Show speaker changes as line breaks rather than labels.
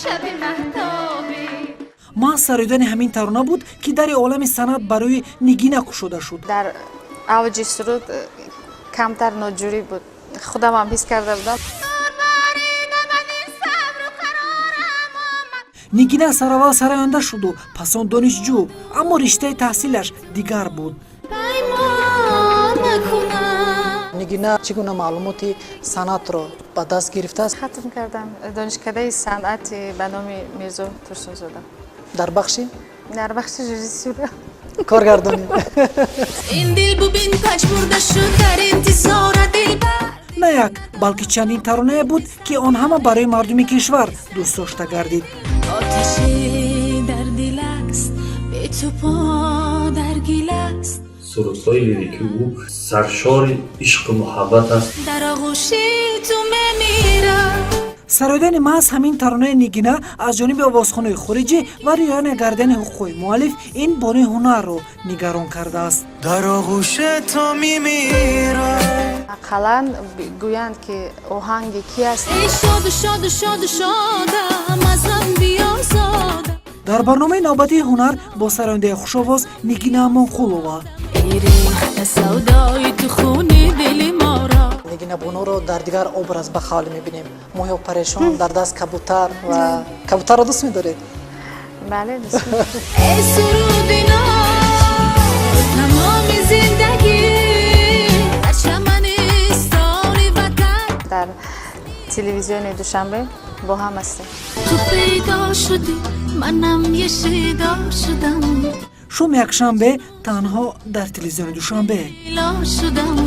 Шаби маҳтобӣ.
Маҳз сароидани ҳамин тарона буд, ки дари олами санъат барои Нигина кушода шуд.
Дар авҷи суруд камтар ноҷурӣ буд, худамам ҳис карда будам.
Борида сабру қарорам омад.
Нигина сараввал сароянда шуду пас он донишҷӯ, аммо риштаи таҳсилаш дигар буд.
Паймон накунам.
Нигина чӣ гуна маълумоти санъатро ба даст гирифтааст?
Хатм кардам донишкадаи санъати ба номи Мирзо Турсунзода.
Дар бахши?
Дар бахши режиссура.
Коргардонӣ.
Ин дил, бубин, пажмурда шуд дар интизора дилбар.
На як, балки чандин таронае буд, ки он ҳама барои мардуми кишвар дӯстдошта гардид.
Оташе дар дил аст, бе ту по дар гил аст.
Сурудҳои лирикии ӯ саршори ишқу муҳаббат аст.
Дар оғӯши ту мемирам.
Сароидани маҳз ҳамин таронаи Нигина аз ҷониби овозхонаи хориҷӣ ва риоя нагардани ҳуқуқҳои муаллиф ин бонуи ҳунарро нигарон кардааст.
Дар оғӯши ту мемирам.
Ақаллан гӯянд, ки оҳанги ки аст.
Эй шоду, шоду, шоду, шодам, аз ғам биёзодам.
Дар барномаи навбатии «Ҳунар» бо сарояндаи хушовоз Нигина Амонқулова.
Эй рехта савдои ту хуни дили моро.
Нигина Бонуро дар дигар образ ба қавле мебинем: моҳи парешон, дар даст кабутар. Ва кабутарро дӯст медоред?
Бале, дӯст медорам.
Эй суруди нав, тамоми зиндагӣ дар чаманистони ватан.
Дар телевизиони Душанбе бо ҳам ҳастем.
Ту пайдо шудӣ, манам е шайдо шудам.
Шоми якшанбе танҳо дар телевизиони Душанбе.
Ло шудам.